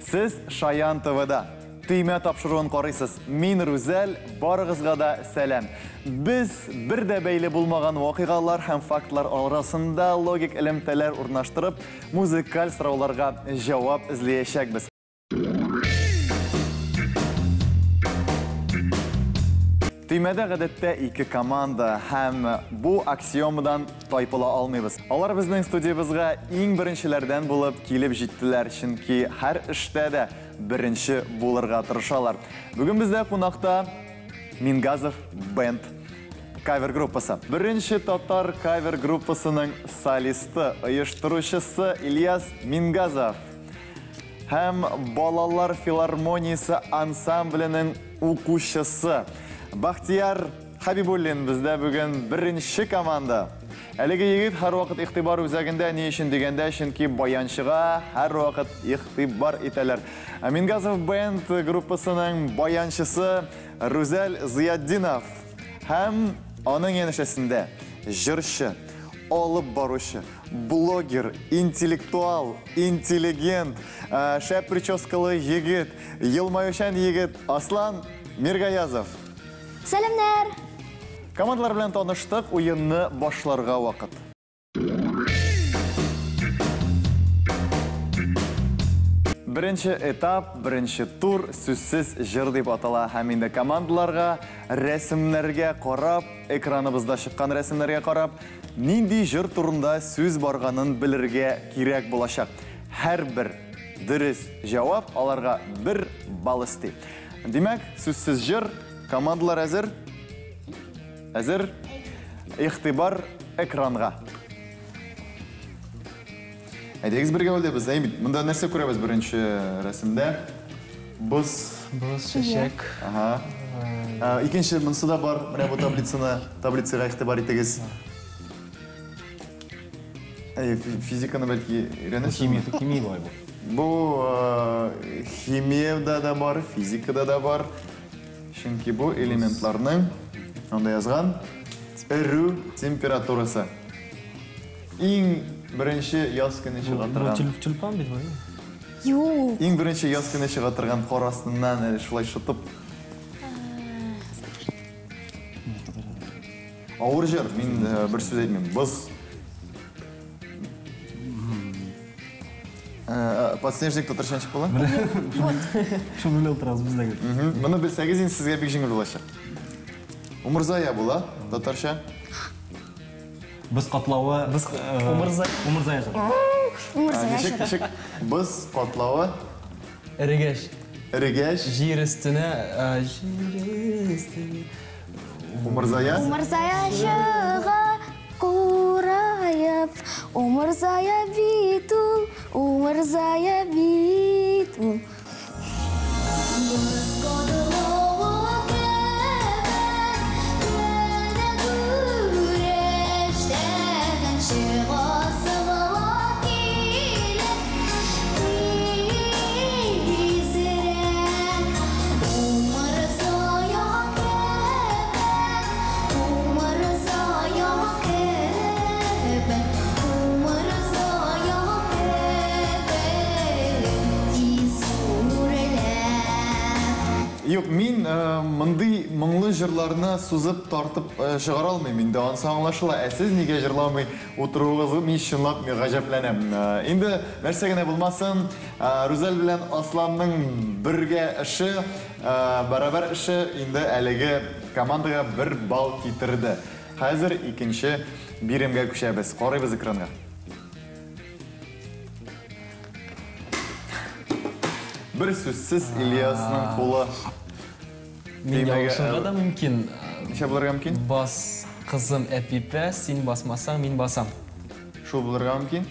Сез Шаян ТВда Төймә тапшыруын карыйсыз. Мин Рүзәл, барыгызга да сәлам. Без бер дә бәйле булмаган вакыйгалар һәм фактлар арасында логик элемтәләр урнаштырып, музыкаль сорауларга җавап эзләячәкбез. Төймәдә гадәттә ике команда һәм бу аксиомадан тайпыла алмыйбыз. Алар безнең студиябезгә иң беренчеләрдән булып килеп җиттеләр, чөнки һәр эштә дә беренче булырга тырышалар. Бүген бездә кунакта Мингазов Бенд кавер группасы. Беренче татар кавер группасының солисты, оештыручысы Ильяс Мингазов һәм балалар филармониясе ансамбленең укучысы Бахтияр Хабибуллин бездә бүген беренче команда. Әлеге егет һәрвакыт игътибар үзәгендә, ни өчен дигәндә, чөнки баянчыга һәрвакыт игътибар итәләр. Мингазов Бенд группасының баянчысы Рүзәл Зыятдинов һәм аның янәшәсендә җырчы, алып баручы, блогер, интеллектуал, интеллигент, шәп прическалы егет, елмаючан егет Аслан Миргаязов. Сәламнәр! Командалар белән таныштык, уенны башларга вакыт. Беренче этап, беренче тур сүзсез җыр дип атала һәм инде командаларга рәсемнәргә карап, экраныбызда чыккан рәсемнәргә карап, нинди җыр турында сүз барганын белергә кирәк булачак. Һәрбер дөрес җавап аларга бер балл өсти. Димәк, сүзсез җыр, командалар әзер? Әзер? Игътибар экранга. Әйдәгез бергә уйлыйбыз. Әй бит, монда нәрсә күрәбез беренче рәсемдә? Боз. Боз, чәчәк. Ага. Икенче монысы да бар. Менә бу таблицаны, таблицага игътибар итегез. Әй, физиканы бәлки өйрәнерсез. Химия, химия була бу. Бу химиядә дә бар, физикада да бар. Чөнки бу элементларның анда язган эрү температурасы. Иң беренче яз көне чыга торган. Бу тюльпан бит бу. Юк. Иң беренче яз көне чыга торган кар астыннан әле шулай шытып. Авыр җыр, мин бер сүз әйтмим. Боз. Подснежник татарча ничек була? Шуны белеп утырабыз без дә. Моны белсәгез, инде сезгә бик җиңел булачак. Умырзая була татарча. Боз катлавы. Боз Умырзая. Умырзая җыры. Умырзая Ничек, җыры. ничек? Боз катлавы. Эрегәч. Эрегәч. Җир өстенә, җир өстенә. Умырзая. Умырзая чыга кураеп, Умырзая бит ул, Умырзая бит ул. Боз катлавы кебек, менә күрәштән чыгасы була килеп, тизрәк. Умырзая кебек, Умырзая кебек, Умырзая кебек, тиз үрелә. Юк, мин мондый моңлы җырларны сузып тартып чыгара алмыйм инде, анысы аңлашыла. Ә сез нигә җырламый утыруыгызны мин чынлап гаҗәпләнәм. Инде нәрсә генә булмасын, Рүзәл белән Асланның бергә эше, барабар эше инде әлеге командага бер балл китерде. Хәзер икенче биремгә күчәбез. Карыйбыз экранга. Бер сүзсез Ильясның кулы. Мин ялгышырга да мөмкин. Ничә булырга мөмкин? Бас, кызым Әпипә, син басмасаң, мин басам. Шул булырга мөмкин?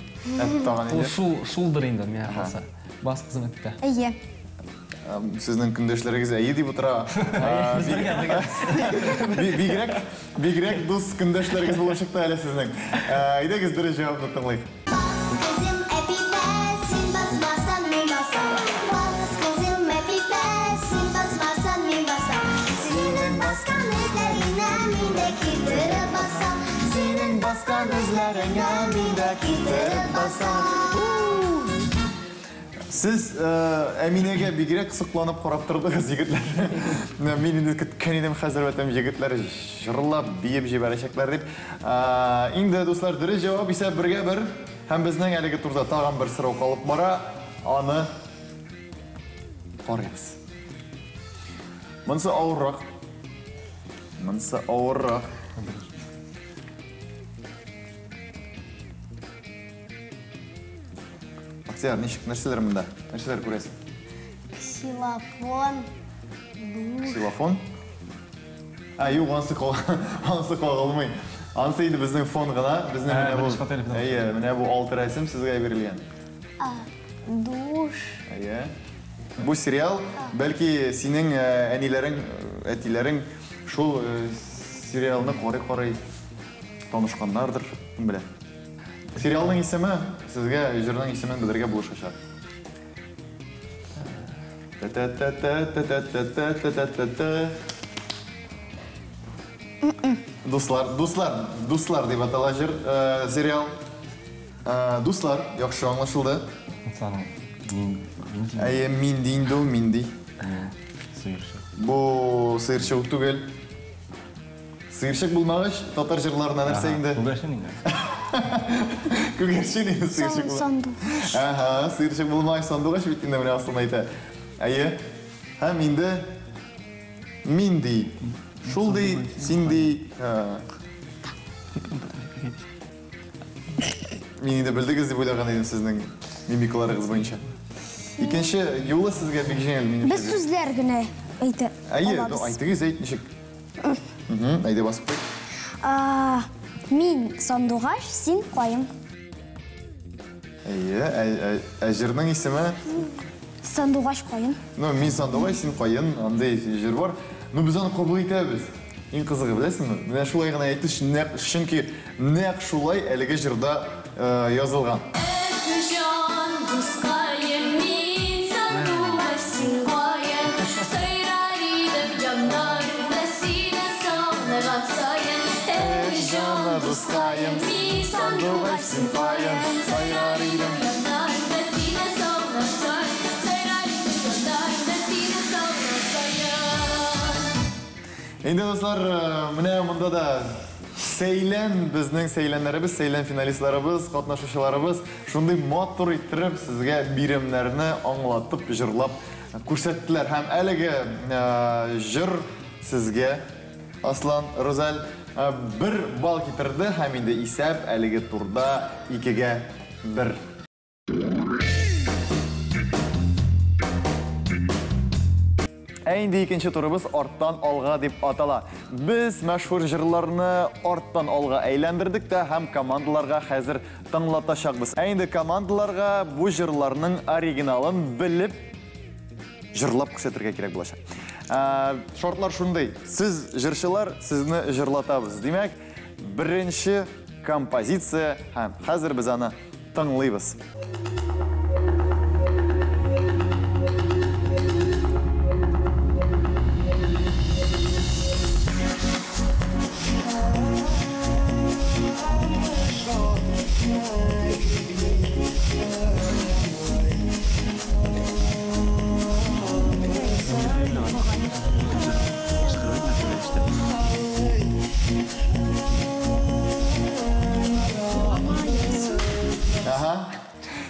Тагын Ул инде. шул, шулдыр инде, миңа калса. Бас, кызым Әпипә. Әйе. Сезнең көндәшләрегез әйе дип утыра. Без бергә, бергә. Бигрәк, бигрәк дус көндәшләрегез булып чыкты әле сезнең. Әйдәгез дөрес җавапны тыңлыйк. Бас, кызым Әпипә, син басмасаң, мин басам. Бас, кызым Әпипә, син басмасаң, мин басам. Синең баскан эзләреңә мин дә китереп басам. Синең баскан эзләреңә мин дә китереп басам. Сез Әминәгә бигрәк сокланып карап тордыгыз, егетләр. Мин инде көткән идем, хәзер бәтем егетләр җырлап, биеп җибәрәчәкләр дип. Инде, дуслар, дөрес җавап исә 1-1. Һәм безнең әлеге турда тагын бер сорау калып бара. Аны карыйбыз. Монысы авыррак. Монысы авыррак. Бахтияр, ничек, нәрсәләр монда? Нәрсәләр күрәсең? Ксилофон. Душ. Ксилофон? Ә, юк, анысы кагылмый. Анысы инде безнең фон гына. Безнең менә бу. Әйе, менә бу алты рәсем сезгә бирелгән. Душ. Әйе. Бу сериал, бәлки синең әниләрең, әтиләрең шул сериалны карый-карый танышканнардыр, кем белә. Сериалның исеме сезгә җырның исемен белергә булышачак. Та-та-та-та-та-та-та-та-та-та. Дуслар, дуслар, дуслар дип атала җыр, сериал. Дуслар, яхшы аңлашылды. Әйе, минди инде ул, минди. Сыерчык. Бу сыерчык түгел. Сыерчык булмагач, татар җырларына нәрсә инде? Күгәрчен инде. Күгәрчен инде сыерчык булмагач. Сандугач. Ага, сыерчык булмагач, сандугач бит инде менә Аслан әйтә. Әйе. Һәм инде минди. Шул ди, син ди. Мин инде белдегез дип уйлаган идем сезнең мимикаларыгыз буенча. Икенче юлы сезгә бик җиңел, минемчә. Без сүзләр генә әйтә Әйе, алабыз. әйтегез, әйт ничек. Әйдә басып куй. Мин сандугач, син каен. Әйе, ә җырның исеме? Сандугач каен. Ну, мин сандугач, син каен, андый җыр бар. Ну, без аны кабул итәбез. Иң кызыгы, беләсеңме? Менә шулай гына әйтте, чөнки нәкъ шулай әлеге җырда язылган. Җан дускаем, мин сандугач, син каен. Сайрар идем яннарымда, сине сагынган саен. Җан дускаем, мин сандугач, син каен. Сайрар идем яннарымда, сине сагынган саен. Сайрар идем яннарымда, сине сагынган саен. Инде, дуслар, менә монда да Сәйлән, безнең сәйләннәребез, сәйлән финалистларыбыз, катнашучыларыбыз шундый матур иттереп сезгә биремнәрне аңлатып, җырлап күрсәттеләр. Һәм әлеге җыр сезгә, Аслан, Рузаль, 1 балл китерде һәм инде исәп әлеге турда 2-1. Ә инде икенче турыбыз арттан алга дип атала. Без мәшһүр җырларны арттан алга әйләндердек тә һәм командаларга хәзер тыңлатачакбыз. Ә инде командаларга бу җырларның оригиналын белеп җырлап күрсәтергә кирәк булачак. Шартлар шундый. Сез җырчылар, сезне җырлатабыз. Димәк, беренче композиция һәм хәзер без аны тыңлыйбыз.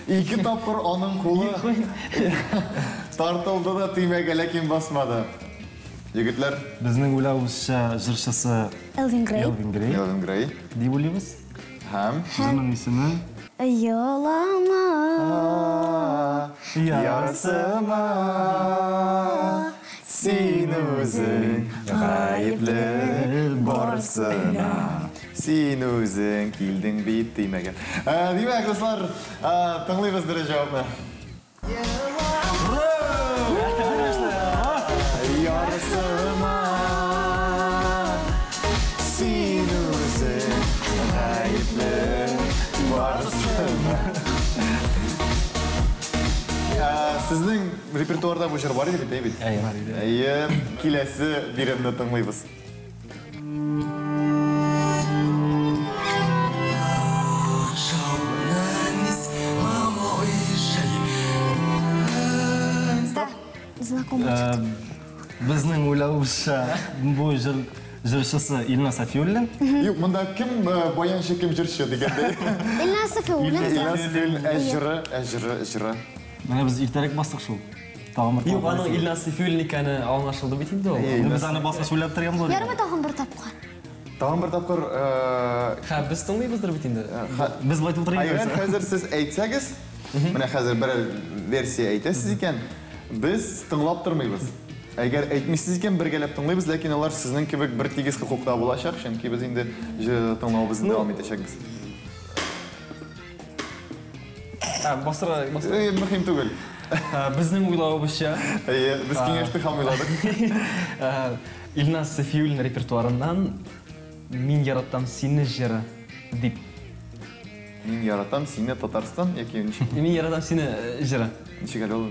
Ике тапкыр аның кулы тартылды да төймәгә, ләкин басмады. Егетләр. Безнең уйлавыбызча җырчысы Элвин Грей. Элвин Грей. Элвин Грей. Дип уйлыйбыз. Һәм Җырның исеме Йолама. Ярсыма. Син үзең гаепле барсына. Син үзең килдең бит төймәгә. Димәк, дуслар, тыңлыйбыз дөрес җавапны. Ярсыма. Син үзең гаепле барсына. Сезнең репертуарда бу җыр бар иде бит, әйе бит? Әйе, бар иде. Әйе, киләсе биремне тыңлыйбыз. Безнең уйлавыбызча, бу җыр җырчысы Илназ Сафиуллин. Юк, монда кем баянчы, кем җырчы дигәндәй. Илназ Сафиуллин. Илназ Сафиуллин, ә җыры, ә җыры, җыры. Менә без иртәрәк бастык шул. Тагын бер Юк, аның Илназ Сафиуллин икәне аңлашылды бит инде ул. Без аны баскач уйлап торган булыр. Ярымы тагын бер тапкыр. Тагын бер тапкыр. Ха, без тыңлыйбыздыр бит инде. Без болай тутырыйбыз. Әгәр хәзер сез әйтсәгез, менә хәзер берәр версия әйтәсез икән, без тыңлап тормыйбыз. Әгәр әйтмисез икән, бергәләп тыңлыйбыз, ләкин алар сезнең кебек бер тигез хокукта булачак, чөнки без инде тыңлавыбызны дәвам итәчәкбез. Басыра, басыра. Мөһим түгел. Безнең уйлавыбызча. Әйе, без киңәштек һәм уйладык. Илназ Сафиуллин репертуарыннан Мин яратам сине җыры дип. Мин яратам сине Татарстан яки ничек? Мин яратам сине җыры. Ничек әле ул?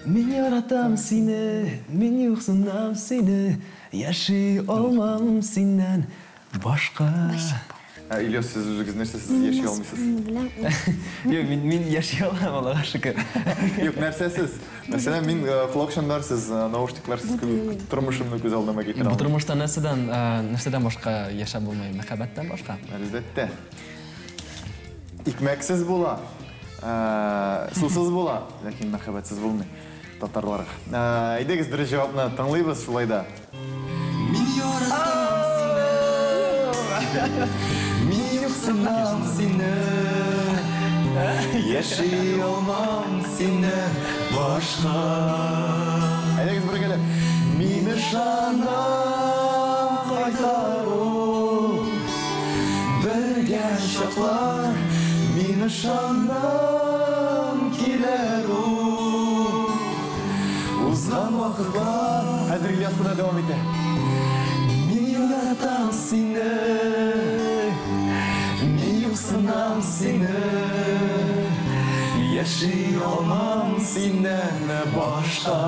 Мин яратам сине, мин юксынам сине, яши алмам синнән башка. Ильяс, сез үзегез нәрсә, сез яши алмыйсыз? Юк, мин яши алам, Аллага шөкер. Юк, нәрсәсез? Мәсәлән, мин колакчыннарсыз, наушникларсыз тормышымны күз алдыма китерә алмыйм. Бу тормышта нәрсәдән, нәрсәдән башка яшәп булмый? Мәхәббәттән башка. Әлбәттә. Икмәксез була, сусыз була, ләкин мәхәббәтсез булмый татарларга. Әйдәгез, дөрес җавапны тыңлыйбыз шулай да. Мин яратам сине, мин юксынам сине, яши алмам синнән башка. Әйдәгез бергәләп. Мин ышанам кайтар ул бергә чаклар, мин ышанам килер ул узган вакытлар. Хәзер Ильяс кына дәвам итә. Мин яратам сине, мин юксынам сине, яши алмам синнән башка.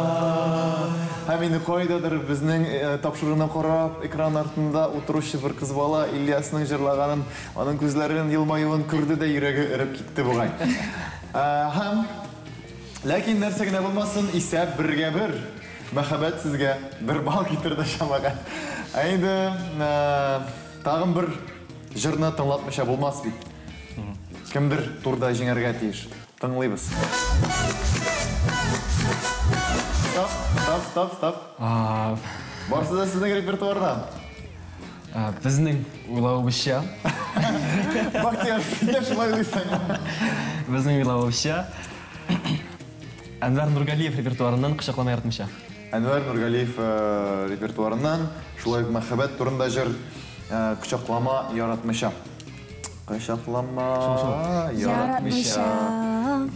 Һәм инде кайдадыр безнең тапшыруны карап, экран артында утыручы бер кыз бала Ильясның җырлаганын, аның күзләрен, елмаюын күрде дә йөрәге эреп китте бугай. Һәм ләкин нәрсә генә булмасын, исәп бергә бер. Мәхәббәт сезгә бер балл китерде чамага. Ә инде тагын бер җырны тыңлатмыйча булмас бит. Кемдер турда җиңәргә тиеш. Тыңлыйбыз. Стоп, стоп, стоп, стоп. Барысы да сезнең репертуардан. Безнең уйлавыбызча. Бахтияр, син дә шулай уйлыйсың. Безнең уйлавыбызча, Әнвәр Нургалиев репертуарыннан Кочаклама яратмыйча. Әнвәр Нургалиев репертуарыннан шулай ук мәхәббәт турында җыр Кочаклама яратмыйча. Кочаклама яратмыйча.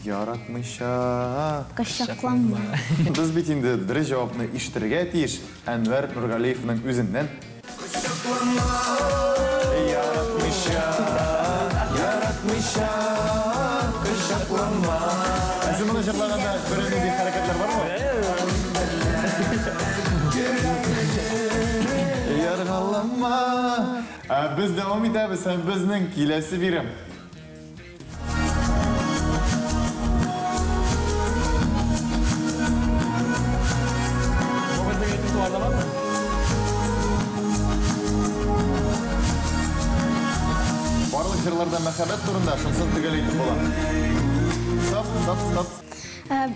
Яратмыйча. Кочаклама. Без бит инде дөрес җавапны ишетергә тиеш Әнвәр Нургалиевның үзеннән. Кочаклама яратмыйча, яратмыйча, кочаклама. Ә син моны җырлаганда берәр нинди хәрәкәтләр бармы? Яргалама. Без дәвам итәбез һәм безнең киләсе бирем. Бу безнең репертуарда бармы? Барлык җырларда мәхәббәт турында, шунысын төгәл әйтеп була. Стоп, стоп, стоп.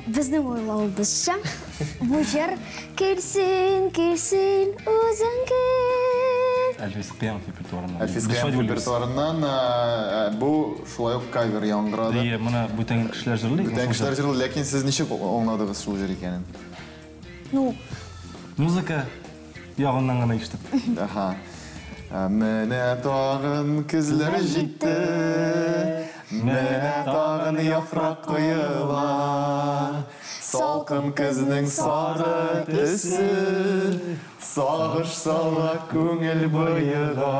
Безнең уйлавыбызча, бу җыр Килсен, килсен, үзең кил. Әлфис Кыямов репертуарыннан. Әлфис Кыямов репертуарыннан бу шулай ук кавер яңгырады. Әйе, моны бүтән кешеләр җырлый. Бүтән кешеләр җырлый, ләкин сез ничек аңладыгыз шул җыр икәнен? Ну, музыка ягыннан гына ишетеп. Аһа. Менә тагын көзләр җитте, менә тагын яфрак коела. Салкын көзнең сары төсе, сагыш сала күңел буега.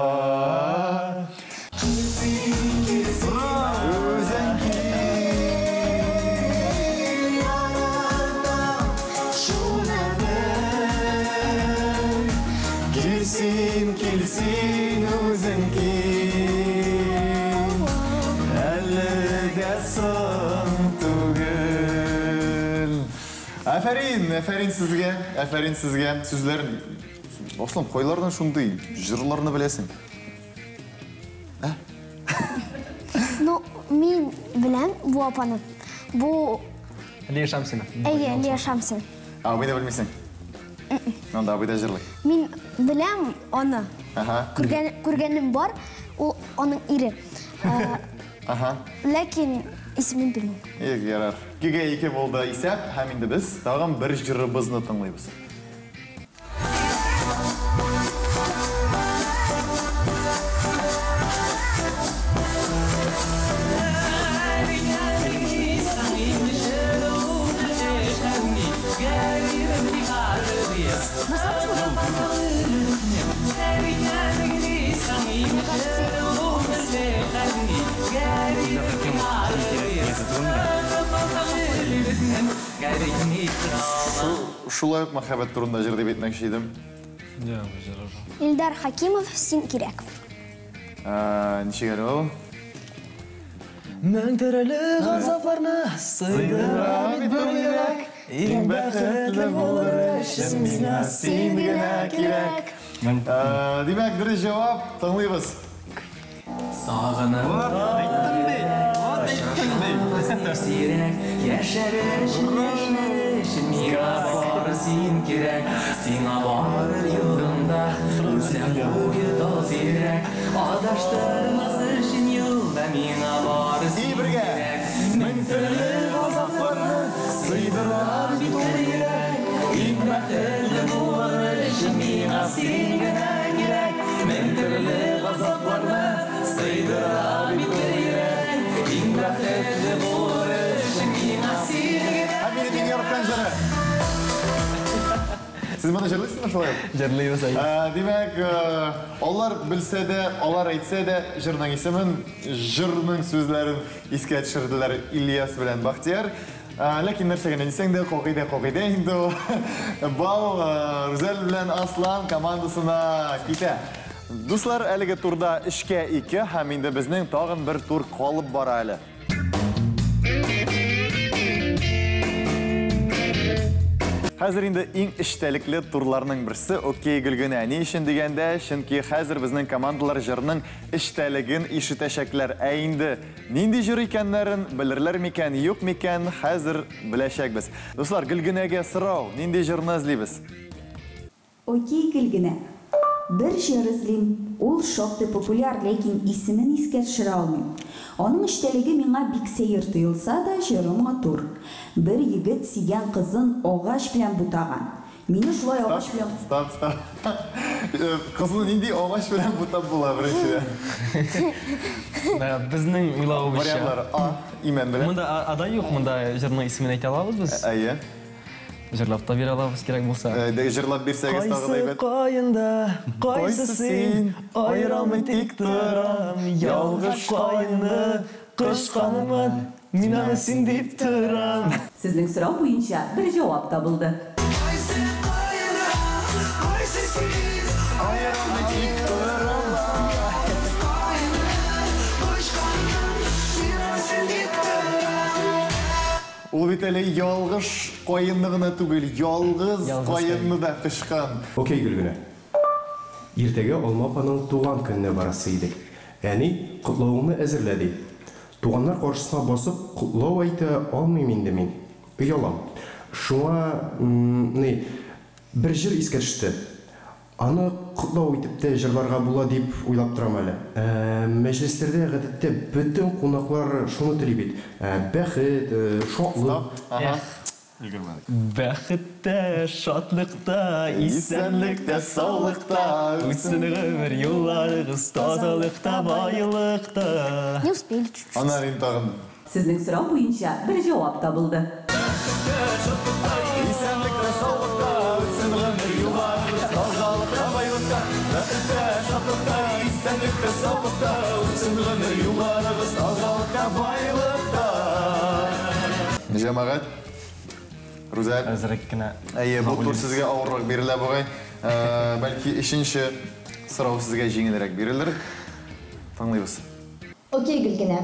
Үзең кил. Килсен, килсен, үзең кил. Әле дә соң түгел. Афәрин, афәрин сезгә, афәрин сезгә. Сүзләрен, Аслан, кайлардан шундый җырларны беләсең? Ә? Ну, мин беләм бу апаны. Бу Лия Шамсина. Әйе, Лия Шамсина. Ә абыйны белмисең? Анда абый да җырлый. Мин беләм аны. Ага. Күргән, күргәнем бар, ул аның ире. Ага. Ләкин исемен белмим. Ик, ярар. 2-2 булды исәп, һәм инде без тагын бер җырыбызны тыңлыйбыз. Шулай ук мәхәббәт турында җыр дип әйтмәкче идем. Илдар Хакимов, син кирәк. Ничек әле ул? Мең төрле газапларны сыйдыра бит бер йөрәк. Иң бәхетле булыр өчен миңа син генә кирәк. Димәк, дөрес җавап, тыңлыйбыз. Сагынып сирәк, яшәр өчен, яшәр өчен миңа бары син кирәк. Сиңа барыр юлымда үсә куе тал тирәк. Адаштырмас өчен юлда миңа бары син кирәк. Мең төрле газапларны сыйдыра бит бер йөрәк. Иң бәхетле булыр өчен миңа син генә кирәк. Мең төрле газапларны сыйдыра бит бер йөрәк. Иң бәхетле булыр өчен миңа син генә. Һәм минем иң яраткан җыры. Сез моны җырлыйсызмы шулай ук? Җырлыйбыз, әйе. Димәк, алар белсә дә, алар әйтсә дә, җырның исемен, җырның сүзләрен искә төшерделәр Ильяс белән Бахтияр. Ләкин нәрсә генә дисәң дә, кагыйдә кагыйдә инде ул. Балл Рүзәл белән Аслан командасына китә. Дуслар, әлеге турда 3-2 һәм инде безнең тагын бер тур калып бара әле. Хәзер инде иң эчтәлекле турларның берсе Окей Гөлгенә. Ни өчен дигәндә, чөнки хәзер безнең командалар җырның эчтәлеген ишетәчәкләр. Ә инде нинди җыр икәннәрен белерләр микән, юк микән, хәзер беләчәкбез. Дуслар, Гөлгенәгә сорау, нинди җырны эзлибез? Окей Гөлгенә. Бер җыр эзлим. Ул шактый популяр, ләкин исемен искә төшерә алмыйм. Аның эчтәлеге миңа бик сәер тоелса да, җыры матур. Бер егет сөйгән кызын агач белән бутаган. Мине шулай агач белән... Стоп, стоп. Кызны нинди агач белән бутап була беренчедән? Безнең уйлавыбызча. Вариантлар А, имән белән. Монда ада юк, монда җырның исемен әйтә алабыз без. Әйе. Җырлап та бирә алабыз, кирәк булса. Җырлап бирсәгез тагы да әйбәт. Кайсы каенда, кайсы син, аера алмый тик торам. Ялгыш каенны кочканмын, мин аны син дип торам. Сезнең сорау буенча бер җавап табылды. Кайсы каенда, кайсы син, аера алмый тик торам. Ул бит әле ялгыш каенны гына түгел, ялгыз каенны да кочкан. Окей, Гөлгенә. Иртәгә Алма апаның туган көненә барасы идек. Әни, котлавыңны әзерлә, ди. Туганнар каршысына басып, котлау әйтә алмыйм инде мин. Оялам. Шуңа, ни, бер җыр искә төште. Аны котлау итеп тә җырларга була дип уйлап торам әле. Мәҗлесләрдә гадәттә бөтен кунаклар шуны тели бит. Бәхет, шатлык. Эх. Бәхеттә, шатлыкта, исәнлектә, саулыкта, үтсен гомер юлларыгыз тазалыкта, байлыкта. Не успели чуть-чуть. Аннары инде тагын. Сезнең сорау буенча бер җавап табылды. Исәнлектә, саулыкта, үтсен гомер юлларыгыз тазалыкта, байлыкта, бәхеттә, шатлыкта, исәнлектә, саулыкта, үтсен гомер юлларыгыз тазалыкта, байлыкта. Җәмәгать, Рүзәл. Әзрәк кенә. Әйе, бу тур сезгә авыррак бирелә бугай. Бәлки өченче сорау сезгә җиңелрәк бирелер. Тыңлыйбыз. Окей, Гөлгенә.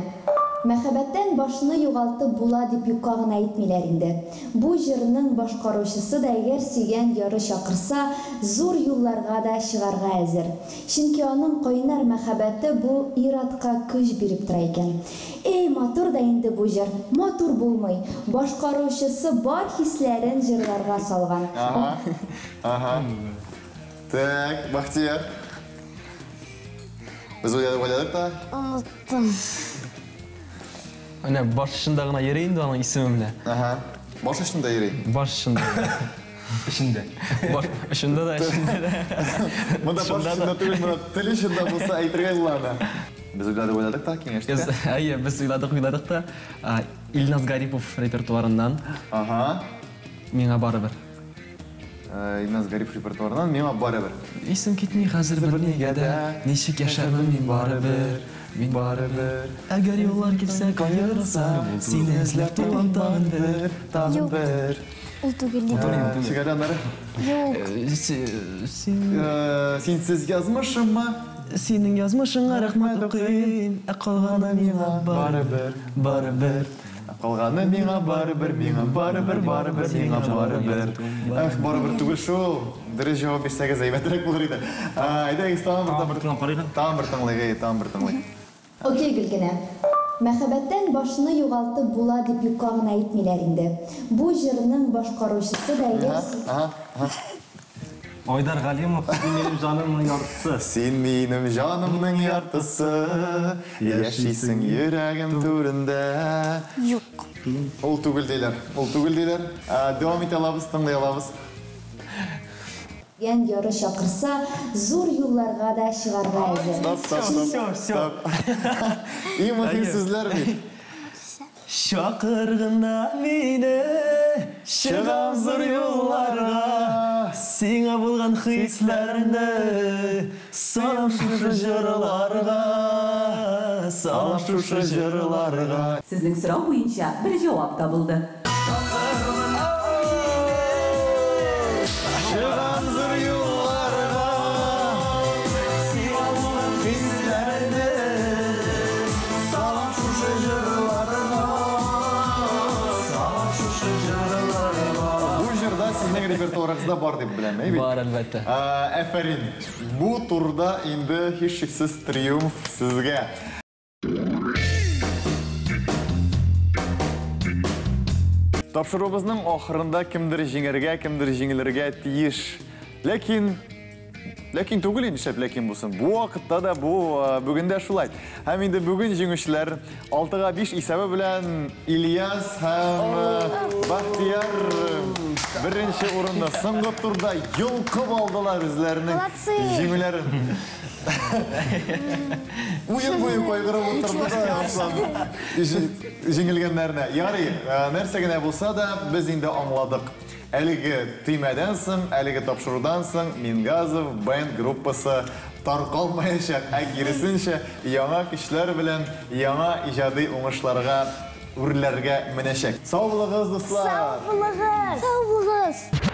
Мәхәббәттән башны югалтып була дип юкка гына әйтмиләр инде. Бу җырның башкаручысы да әгәр сөйгән яры чакырса, зур юлларга да чыгарга әзер. Чөнки аның кайнар мәхәббәте бу ир-атка көч биреп тора икән. Эй, матур да инде бу җыр. Матур булмый. Башкаручысы бар хисләрен җырларга салган. Ага. Ага. Так, Бахтияр. Без уйладык, уйладык та. Оныттым. Менә баш очында гына йөри инде аның исеме менә. Ага. Баш очында йөри. Баш очында. Эчендә. Баш очында да, эчендә дә. Монда баш очында түгел, монда тел очында булса әйтергә була аны. Без уйладык, уйладык та, киңәштек тә. Әйе, без уйладык, уйладык та. Илназ Гарипов репертуарыннан. Ага. Миңа барыбер. Илназ Гарипов репертуарыннан миңа барыбер. Исем китми хәзер бернигә дә, ничек яшәрмен мин барыбер, мин барыбер. Әгәр юллар килсә каерылса, сине эзләп туам тагын бер, тагын бер. Ул түгел дип. Чыгар аннары. Юк. Син Синсез язмышыма. Синең язмышыңа рәхмәт укыйм, ә калганы миңа барыбер, барыбер. Калганы миңа барыбер, миңа барыбер, барыбер, миңа барыбер. Эх, барыбер түгел шул. Дөрес җавап бирсәгез әйбәтрәк булыр иде. Әйдәгез, тагын бер тапкыр. Тагын бер тыңлыйк, әйе, тагын бер тыңлыйк. Окей, Гөлгенә. Мәхәббәттән башны югалтып була дип юкка гына әйтмиләр инде. Бу җырның башкаручысы да әгәр Ага, ага. Айдар Галимов, син минем җанымның яртысы. Син минем җанымның яртысы, яшисең йөрәгем түрендә. Юк. Ул түгел диләр, ул түгел диләр. Дәвам итә алабыз, тыңлый алабыз. Сөйгән яры чакырса, зур юлларга да чыгарга әзер. Стоп, стоп, стоп. Стоп. Иң мөһим сүзләр бит. Чакыр гына мине, чыгам зур юлларга, сиңа булган хисләрне салам шушы җырларга, салам шушы җырларга. Сезнең сорау буенча бер җавап табылды. Чыгам зур юлларга, сиңа булган хисләрне салам шушы җырларга, салам шушы җырларга. Бу җырда сезнең репертуарыгызда бар дип беләм, әйе бит? Бар, әлбәттә. Әфәрин. Бу турда инде һичшиксез триумф сезгә. Тапшыруыбызның ахырында кемдер җиңәргә, кемдер җиңелергә тиеш. Ләкин Ләкин түгел инде, нишләп ләкин булсын. Бу вакытта да бу бүген дә шулай. Һәм инде бүген җиңүчеләр 6-га 5 исәбе белән Ильяс һәм Бахтияр беренче урынны соңгы турда йолкып алдылар үзләренең җиңүләрен. Уен буе кайгырып утырды да Арслан җиңелгәннәренә. Ярый, нәрсә генә булса да, без инде аңладык. Әлеге төймәдән соң, әлеге тапшырудан соң Мингазов бенд группасы таркалмаячак, ә киресенчә, яңа көчләр белән яңа иҗади уңышларга, үрләргә менәчәк. Сау булыгыз, дуслар! Сау булыгыз! Сау булыгыз!